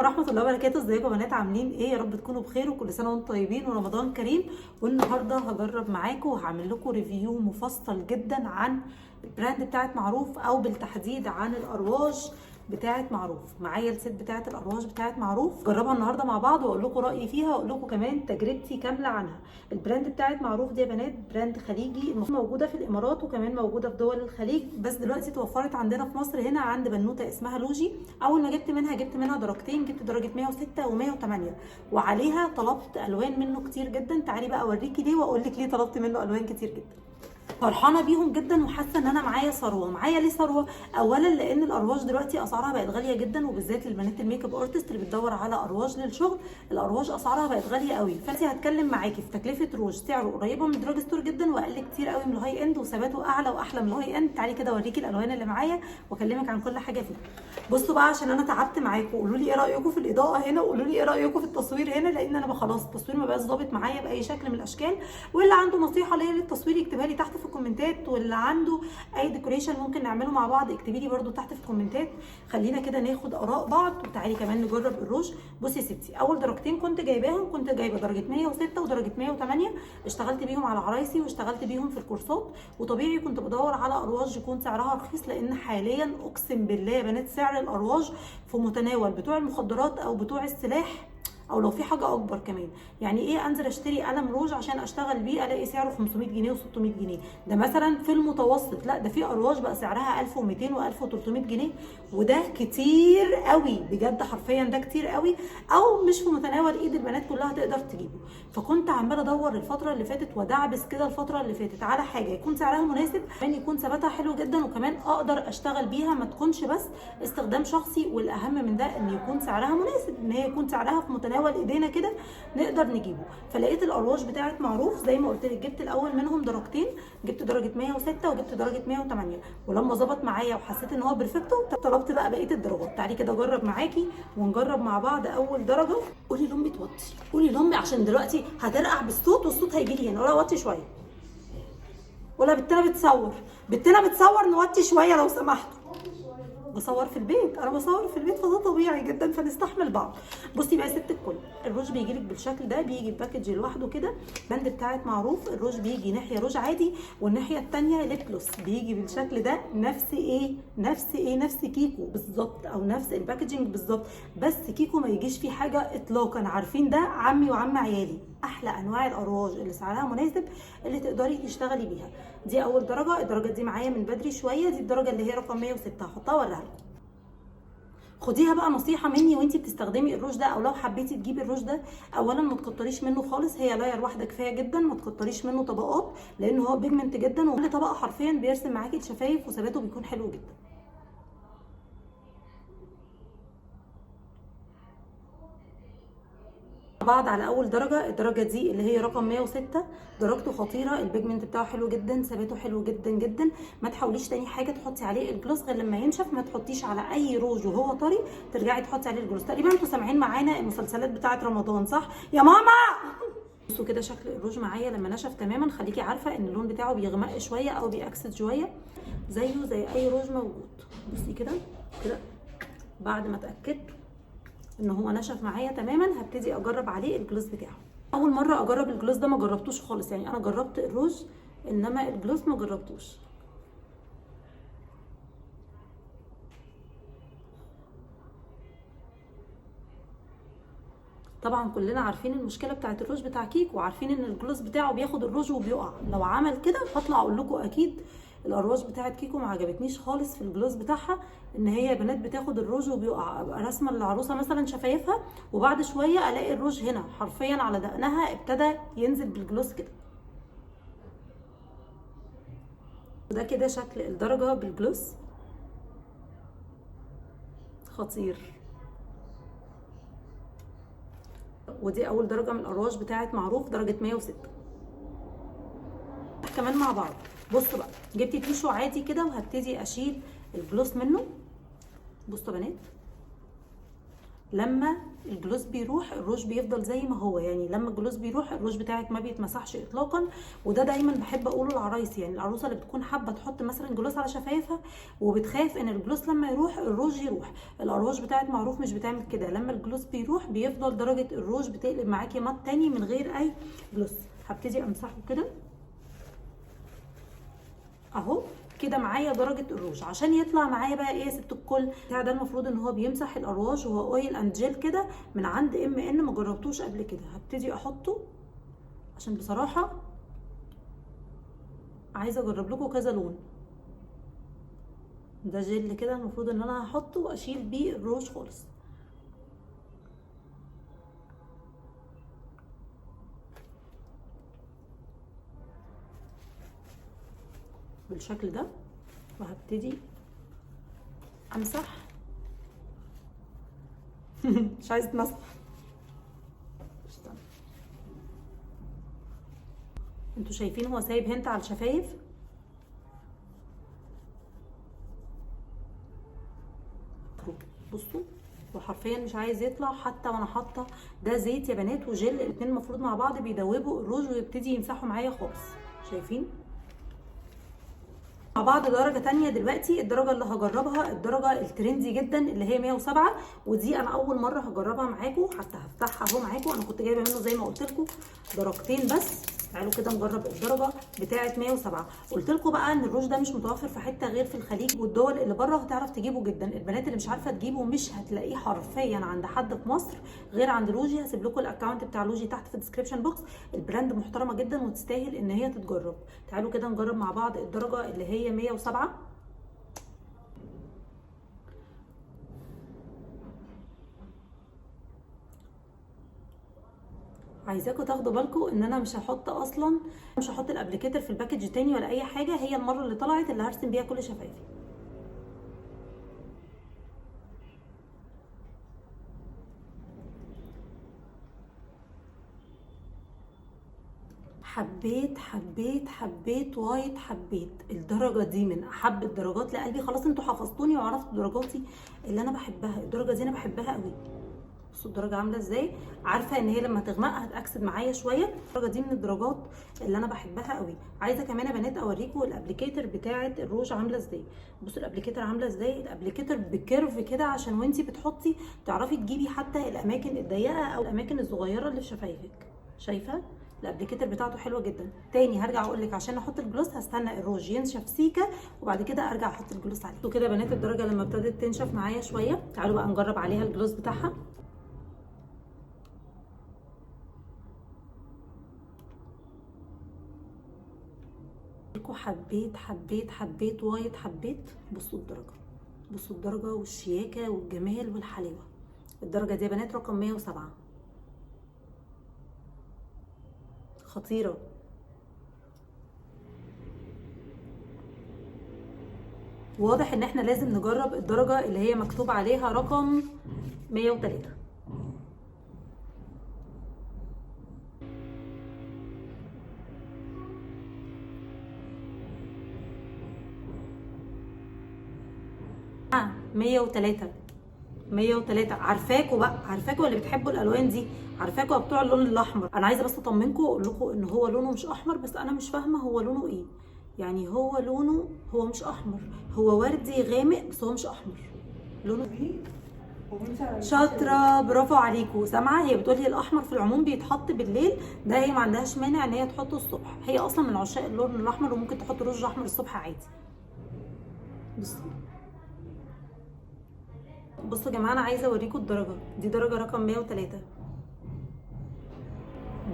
ورحمة الله وبركاته. ازيكم يا بنات، عاملين ايه؟ يا رب تكونوا بخير وكل سنة وانتم طيبين ورمضان كريم. والنهارده هجرب معاكم وهعمل لكم review مفصل جدا عن ال brand بتاعت معروف، او بالتحديد عن الارواج بتاعت معروف. معايا ال set بتاعت الارواج بتاعت معروف، جربها النهارده مع بعض واقول لكم رايي فيها واقول لكم كمان تجربتي كاملة عنها. ال brand بتاعت معروف دي يا بنات brand خليجي، موجودة في الامارات وكمان موجودة في دول الخليج، بس دلوقتي توفرت عندنا في مصر هنا عند بنوته اسمها لوجي. اول ما جبت منها درجتين، جبت درجه 106 و108، وعليها طلبت الوان منه كتير جدا. تعالي بقى اوريكي ليه واقول لك ليه طلبت منه الوان كتير جدا. فرحانة بيهم جدا وحاسه ان انا معايا ثروة. معايا ليه ثروة؟ اولا لان الارواج دلوقتي اسعارها بقت غالية جدا، وبالذات للبنات ال makeup artist اللي بتدور على ارواج للشغل، الارواج اسعارها بقت غالية قوي. فانت هتكلم معاكي في تكلفة روج سعره قريبه من ال drugstore جدا واقل كتير قوي من ال high end، وثباته اعلى واحلى من ال high end. تعالي كده اوريكي الالوان اللي معايا واكلمك عن كل حاجة فيها. بصوا بقى عشان انا تعبت معاكم، قولوا لي ايه رايكم في الاضاءة هنا، وقولوا لي ايه رايكم في التصوير هنا، لان انا خلاص التصوير ما بقاش ظابط معايا باي شكل من الاشكال. واللي عنده نصيحة ليا للتصوير يكتبها لي تحت في الكومنتات، واللي عنده اي decoration ممكن نعمله مع بعض اكتبي لي برده تحت في الكومنتات. خلينا كده ناخد اراء بعض، وتعالي كمان نجرب الروج. بصي يا ستي، اول درجتين كنت جايباهم، كنت جايبه درجه 106 ودرجة 108، اشتغلت بيهم على عرايسي واشتغلت بيهم في الكورسات. وطبيعي كنت بدور على ارواج يكون سعرها رخيص، لان حاليا اقسم بالله يا بنات سعر الارواج في متناول بتوع المخدرات او بتوع السلاح، او لو في حاجة اكبر كمان. يعني ايه انزل اشتري قلم روج عشان اشتغل بيه الاقي سعره 500 جنيه و600 جنيه؟ ده مثلا في المتوسط، لا ده في ارواج بقى سعرها 1200 و1300 جنيه، وده كتير قوي بجد، حرفيا ده كتير قوي، او مش في متناول ايد البنات كلها تقدر تجيبه. فكنت عماله ادور الفترة اللي فاتت ودعبس كده الفترة اللي فاتت على حاجة يكون سعرها مناسب، كمان يكون ثباتها حلو جدا، وكمان اقدر اشتغل بيها، ما تكونش بس استخدام شخصي. والاهم من ده ان يكون سعرها مناسب، ان هي يكون سعرها في متناول ايدينا كده نقدر نجيبه. فلقيت الارواج بتاعت معروف زي ما قلت لك، جبت الاول منهم درجتين، جبت درجه 106 وجبت درجه 108، ولما ظبط معايا وحسيت ان هو perfecto طلبت بقى بقية الدرجات. تعالي كده اجرب معاكي ونجرب مع بعض اول درجه. قولي لامي توطي، قولي لامي عشان دلوقتي هترقع بالصوت والصوت هيجي لي هنا. ولا وطي شوية، ولا بنتنا بتصور، بنتنا بتصور، نوطي شوية لو سمحتوا. بصور في البيت، انا بصور في البيت فده طبيعي جدا، فنستحمل بعض. بصي بقى يا ست الكل، الروج بيجي لك بالشكل ده، بيجي package لوحده كده، brand بتاعت معروف. الروج بيجي ناحية روج عادي والناحية الثانية lip gloss، بيجي بالشكل ده، نفس ايه نفس ايه نفس كيكو بالظبط، او نفس ال packaging بالظبط، بس كيكو ما يجيش فيه حاجة اطلاقا. عارفين ده عمي وعم عيالي. احلى انواع الارواج اللي سعرها مناسب اللي تقدري تشتغلي بيها. دي اول درجه، الدرجة دي معايا من بدري شوية، دي الدرجة اللي هي رقم 106، هحطها ولا لكم. خديها بقى نصيحة مني وانتي بتستخدمي الروج ده، او لو حبيتي تجيبي الروج ده، اولا ما تكتريش منه خالص، هي layer واحدة كفاية جدا، ما تكتريش منه طبقات لان هو pigment جدا، وكل طبقه حرفيا بيرسم معاكي الشفايف وثباته بيكون حلو جدا. بعض على اول درجه، الدرجة دي اللي هي رقم 106، درجته خطيرة، ال pigment بتاعه حلو جدا، ثباته حلو جدا جدا. ما تحاوليش تاني حاجة تحطي عليه ال gloss غير لما ينشف، ما تحطيش على اي روج وهو طري ترجعي تحطي عليه ال gloss. تقريبا انتوا سامعين معانا المسلسلات بتاعه رمضان صح يا ماما؟ بصوا كده شكل الروج معايا لما نشف تماما. خليكي عارفه ان اللون بتاعه بيغمق شوية او بيأكسد شوية، زيه زي اي روج موجود. بصي كده كده، بعد ما اتاكدت ان هو نشف معايا تماما هبتدي اجرب عليه ال gloss بتاعه. اول مرة اجرب ال gloss ده، ما جربتوش خالص، يعني انا جربت الروج انما ال gloss ما جربتوش. طبعا كلنا عارفين المشكلة بتاعت الروج بتاع كيكو، وعارفين ان ال gloss بتاعه بياخد الروج وبيقع. لو عمل كده هطلع اقول لكم اكيد الارواج بتاعت كيكو ما عجبتنيش خالص في ال gloss بتاعها، ان هي بنات بتاخد الروج وبيقع. ابقى راسمه للعروسه مثلا شفايفها وبعد شوية الاقي الروج هنا حرفيا على دقنها ابتدى ينزل بال gloss كده. وده كده شكل الدرجة بال gloss، خطير. ودي اول درجه من الارواج بتاعت معروف، درجه 106. كمان مع بعض. بصوا بقى، جبت tissue عادي كده وهبتدي اشيل ال gloss منه. بصوا يا بنات، لما ال gloss بيروح الروج بيفضل زي ما هو، يعني لما ال gloss بيروح الروج بتاعك ما بيتمسحش اطلاقا. وده دايما بحب اقوله للعرايس، يعني العروسة اللي بتكون حابة تحط مثلا gloss على شفايفها وبتخاف ان ال gloss لما يروح الروج يروح، الارواج بتاعت معروف مش بتعمل كده، لما ال gloss بيروح بيفضل درجه الروج بتقلب معاكي matte تاني من غير اي gloss. هبتدي امسحه كده اهو كده معايا درجه الروج. عشان يطلع معايا بقى ايه يا ست الكل بتاع ده، المفروض ان هو بيمسح الارواج، وهو oil and gel كده من عند MN، ما جربتوش قبل كده. هبتدي احطه عشان بصراحة عايزه اجرب لكم كذا لون. ده جل كده المفروض ان انا هحطه واشيل بيه الروج خالص. بالشكل ده، وهبتدي امسح. مش عايزه اتمسح. انتوا شايفين هو سايب هنت على الشفايف. بصوا وحرفيا مش عايز يطلع حتى وانا حاطه ده زيت يا بنات وجل، الاتنين المفروض مع بعض بيدوبوا الروج ويبتدي يمسحوا معايا خالص. شايفين مع بعض درجة تانية دلوقتي. الدرجة اللي هجربها الدرجة ال trendy جدا اللي هي 107، ودي انا اول مرة هجربها معاكم، حتى هفتحها اهو معاكم. انا كنت جايبة منه زي ما قلت لكم درجتين بس. تعالوا كده نجرب الدرجة بتاعة 107. قلت لكم بقى ان الروج ده مش متوفر في حتة غير في الخليج والدول اللي بره هتعرف تجيبه جدا. البنات اللي مش عارفة تجيبه مش هتلاقيه حرفيا عند حد في مصر غير عند لوجي. هسيب لكم ال account بتاع لوجي تحت في ال description box. ال brand محترمة جدا وتستاهل ان هي تتجرب. تعالوا كده نجرب مع بعض الدرجة اللي هي 107. عايزاكم تاخدوا بالكم ان انا مش هحط اصلا، مش هحط ال applicator في ال package تاني ولا اي حاجة، هي المرة اللي طلعت اللي هرسم بيها كل شفايفي. حبيت حبيت حبيت وايد حبيت الدرجة دي، من احب الدرجات لقلبي. خلاص انتوا حفظتوني وعرفتوا درجاتي اللي انا بحبها. الدرجة دي انا بحبها قوي. بصوا الدرجة عامله ازاي، عارفه ان هي لما تغمق هتاكسد معايا شوية. الدرجة دي من الدرجات اللي انا بحبها قوي. عايزه كمان يا بنات اوريكم ال applicator بتاعه الروج عامله ازاي. بصوا ال applicator عامله ازاي. ال applicator ب curve كده عشان وانتي بتحطي تعرفي تجيبي حتى الاماكن الضيقه او الاماكن الصغيرة اللي في شفايفك. شايفه ال applicator بتاعته حلوة جدا. تاني هرجع اقول لك عشان احط ال gloss هستنى الروج ينشف سيكه وبعد كده ارجع احط ال gloss عليه. وكده يا بنات الدرجة لما ابتدت تنشف معايا شوية، تعالوا بقى نجرب عليها ال gloss بتاعها. حبيت حبيت حبيت وايد حبيت. بصوا الدرجة، بصوا الدرجة والشياكه والجمال والحلاوه. الدرجة دي يا بنات رقم 107، خطيرة. واضح ان احنا لازم نجرب الدرجة اللي هي مكتوب عليها رقم 103. 103 103. عارفاكوا بقى، عارفاكوا اللي بتحبوا الالوان دي، عارفاكوا بتوع اللون الاحمر. انا عايزه بس اطمنكم واقول لكم ان هو لونه مش احمر، بس انا مش فاهمه هو لونه ايه. يعني هو لونه، هو مش احمر، هو وردي غامق بس هو مش احمر لونه. شاطرة، برافو عليكم. سامعه هي بتقولي الاحمر في العموم بيتحط بالليل، ده هي ما عندهاش مانع ان هي تحطه الصبح. هي اصلا من عشاق اللون الاحمر وممكن تحط رز احمر الصبح عادي. بصوا بصوا يا جماعة، انا عايزه اوريكم الدرجة دي، درجه رقم 103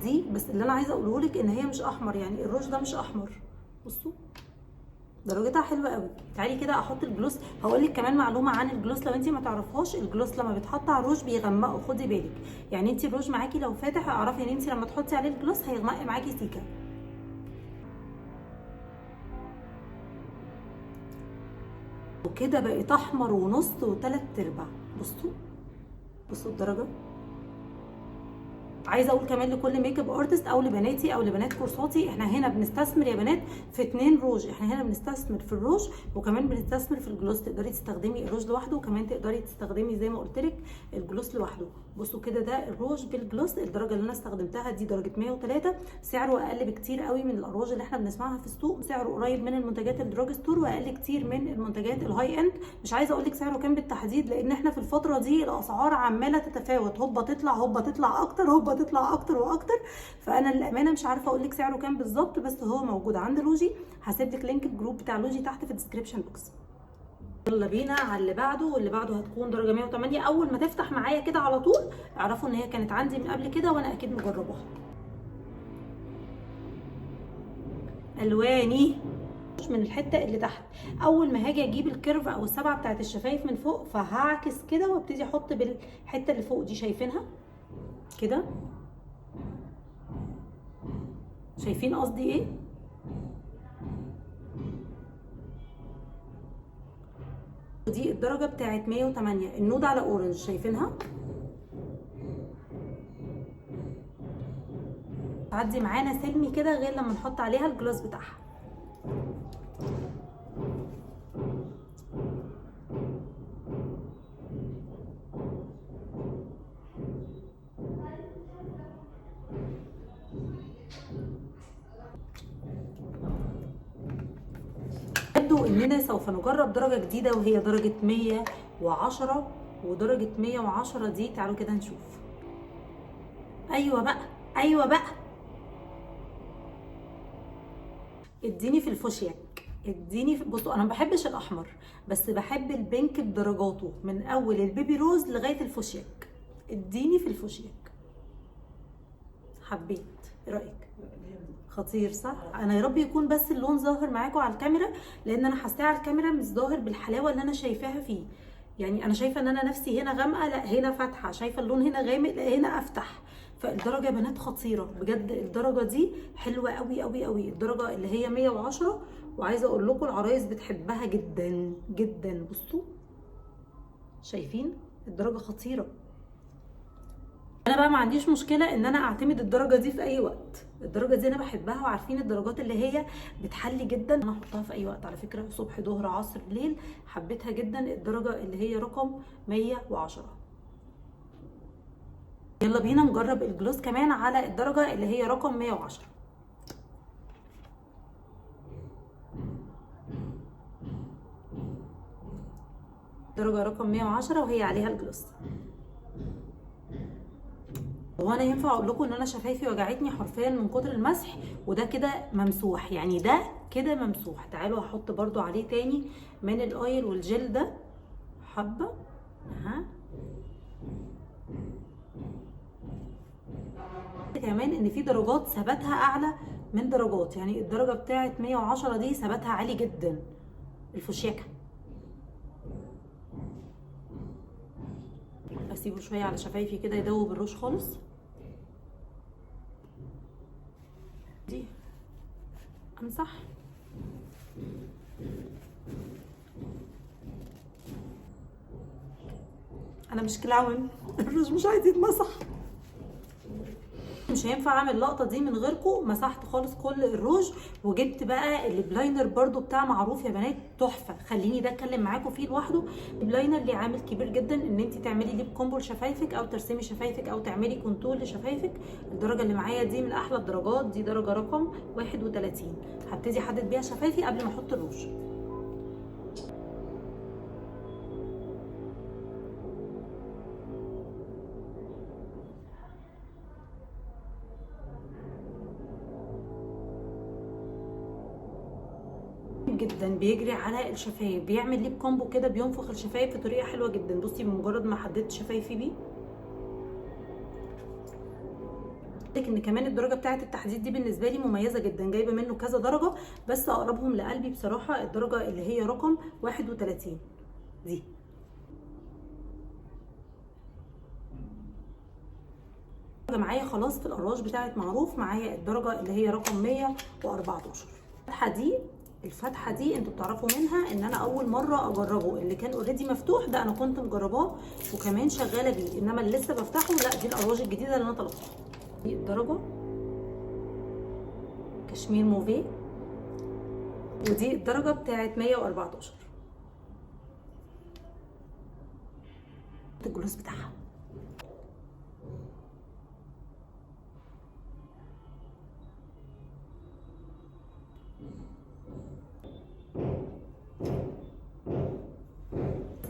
دي. بس اللي انا عايزه اقوله لك ان هي مش احمر، يعني الروج ده مش احمر. بصوا درجتها حلوة قوي. تعالي كده احط ال gloss. هقول لك كمان معلومة عن ال gloss لو انت ما تعرفهاش. ال gloss لما بيتحط على الروج بيغمقه، خدي بالك. يعني انت الروج معاكي لو فاتح اعرفي ان انت لما تحطي عليه ال gloss هيغمق معاكي سيكه. وكده بقت احمر ونص وثلاث ارباع. بصوا بصوا الدرجة. عايزه اقول كمان لكل makeup artist او لبناتي او لبنات كورساتي، احنا هنا بنستثمر يا بنات في 2 روج. احنا هنا بنستثمر في الروج وكمان بنستثمر في ال gloss. تقدري تستخدمي الروج لوحده، وكمان تقدري تستخدمي زي ما قلت لك ال gloss لوحده. بصوا كده، ده الروج بال gloss. الدرجة اللي انا استخدمتها دي درجه 103، سعره اقل بكتير قوي من الارواج اللي احنا بنسمعها في السوق، سعره قريب من المنتجات ال drug store واقل كتير من المنتجات ال high end. مش عايزه اقول لك سعره كام بالتحديد، لان احنا في الفترة دي الاسعار عماله تتفاوت، هوبا تطلع هوبا تطلع اكتر، هوبا تطلع اكتر واكتر. فانا للامانة مش عارفه اقول لك سعره كام بالظبط، بس هو موجود عند لوجي. هسيب لك link ال group بتاع لوجي تحت في ال description box. يلا بينا على اللي بعده، واللي بعده هتكون درجه 108. اول ما تفتح معايا كده على طول اعرفوا ان هي كانت عندي من قبل كده وانا اكيد مجرباها. الواني من الحتة اللي تحت، اول ما هاجي اجيب ال curve او السبعة بتاعت الشفايف من فوق، فهعكس كده وابتدي احط بالحتة اللي فوق دي، شايفينها كده؟ شايفين قصدي ايه؟ دي الدرجة بتاعت 108، ال nude على orange، شايفينها؟ تعدي معانا سلمي كده غير لما نحط عليها ال gloss بتاعها. يبدو اننا سوف نجرب درجة جديدة وهي درجة 110، ودرجة 110 دي تعالوا كده نشوف. ايوه بقى، ايوه بقى، اديني في الفوشيك، اديني في... بصوا انا ما بحبش الاحمر، بس بحب ال pink بدرجاته من اول ال baby rose لغاية الفوشيك. اديني في الفوشيك. حبيت. ايه رايك؟ خطير صح؟ انا يا رب يكون بس اللون ظاهر معاكم على الكاميرا، لان انا حاساه على الكاميرا مش ظاهر بالحلاوه اللي انا شايفاها فيه. يعني انا شايفه ان انا نفسي هنا غامقه، لا هنا فاتحة، شايفه اللون هنا غامق، لا هنا افتح. فالدرجه يا بنات خطيرة بجد، الدرجة دي حلوة قوي قوي قوي، الدرجة اللي هي 110. وعايزه اقول لكم العرايس بتحبها جدا جدا. بصوا شايفين الدرجة خطيرة. انا بقى ما عنديش مشكلة ان انا اعتمد الدرجة دي في اي وقت، الدرجة دي انا بحبها، وعارفين الدرجات اللي هي بتحلي جدا، انا احطها في اي وقت على فكرة، صبح ظهر عصر ليل، حبيتها جدا الدرجة اللي هي رقم 110. يلا بينا نجرب الجلوس كمان على الدرجة اللي هي رقم 110. درجه رقم 110 وهي عليها الجلوس. هو انا ينفع اقول لكم ان انا شفايفي وجعتني حرفيا من كتر المسح، وده كده ممسوح، يعني ده كده ممسوح. تعالوا هحط برضو عليه تاني من ال oil وال gel ده حبه. اها كمان ان في درجات ثباتها اعلى من درجات، يعني الدرجة بتاعه 110 دي ثباتها عالي جدا. الفوشيكه اسيبه شوية على شفايفي كده يدوب الروج خالص. دي امسح. انا مش clown، الروج مش عايز يتمسح. مش هينفع اعمل اللقطة دي من غيركم. مسحت خالص كل الروج، وجبت بقى ال lip liner برضو بتاع معروف يا بنات، تحفة. خليني ده اتكلم معاكم فيه لوحده. ال lip liner ليه عامل كبير جدا ان انت تعملي lip combo لشفايفك، او ترسمي شفايفك، او تعملي contour لشفايفك. الدرجة اللي معايا دي من احلى الدرجات، دي درجه رقم 31. هبتدي احدد بيها شفايفي قبل ما احط الروج. جدا بيجري على الشفايف، بيعمل lip combo كده، بينفخ الشفايف بطريقة حلوة جدا. بصي بمجرد ما حددت شفايفي بيه، لكن كمان الدرجة بتاعه التحديد دي بالنسبة لي مميزة جدا، جايبه منه كذا درجه، بس اقربهم لقلبي بصراحة الدرجة اللي هي رقم 31 دي. معايا خلاص في القراش بتاعه معروف، معايا الدرجة اللي هي رقم 114. الفتحة دي، الفتحة دي انتوا بتعرفوا منها ان انا اول مرة اجربه. اللي كان already مفتوح ده انا كنت مجرباه وكمان شغالة بيه، انما اللي لسه بفتحه لا، دي الارواج الجديدة اللي انا طلبتها. دي الدرجة كشمير موفيه، ودي الدرجة بتاعت 114. ال gloss بتاعها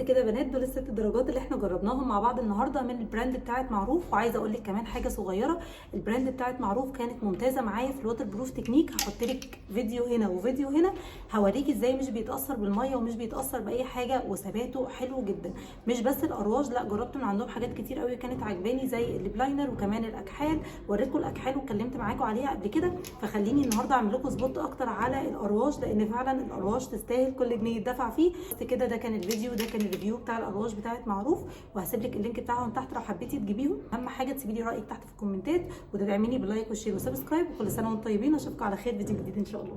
كده يا بنات. دول الست درجات اللي احنا جربناهم مع بعض النهارده من ال brand بتاعت معروف. وعايزه اقول لك كمان حاجة صغيرة، ال brand بتاعت معروف كانت ممتازة معايا في ال waterproof technique. هحط لك فيديو هنا وفيديو هنا هوريكي ازاي مش بيتاثر بالمية ومش بيتاثر باي حاجة، وثباته حلو جدا. مش بس الارواج، لا جربت من عندهم حاجات كتير قوي كانت عجباني زي ال lip liner وكمان الاكحال. وريتكم الاكحال واتكلمت معاكم عليها قبل كده، فخليني النهارده اعمل لكم spot اكتر على الارواج، لان فعلا الارواج تستاهل كل جنيه يدفع فيه. بس كده، ده كان الفيديو، ده كان ال review بتاع الارواج بتاعت معروف، وهسيب لك ال link بتاعهم تحت لو حبيتي تجيبيهم. اهم حاجة تسيبي لي رايك تحت في الكومنتات، وتدعميني بال like وال share و subscribe. وكل سنة وانتم طيبين، واشوفكم على خير فيديو جديد ان شاء الله.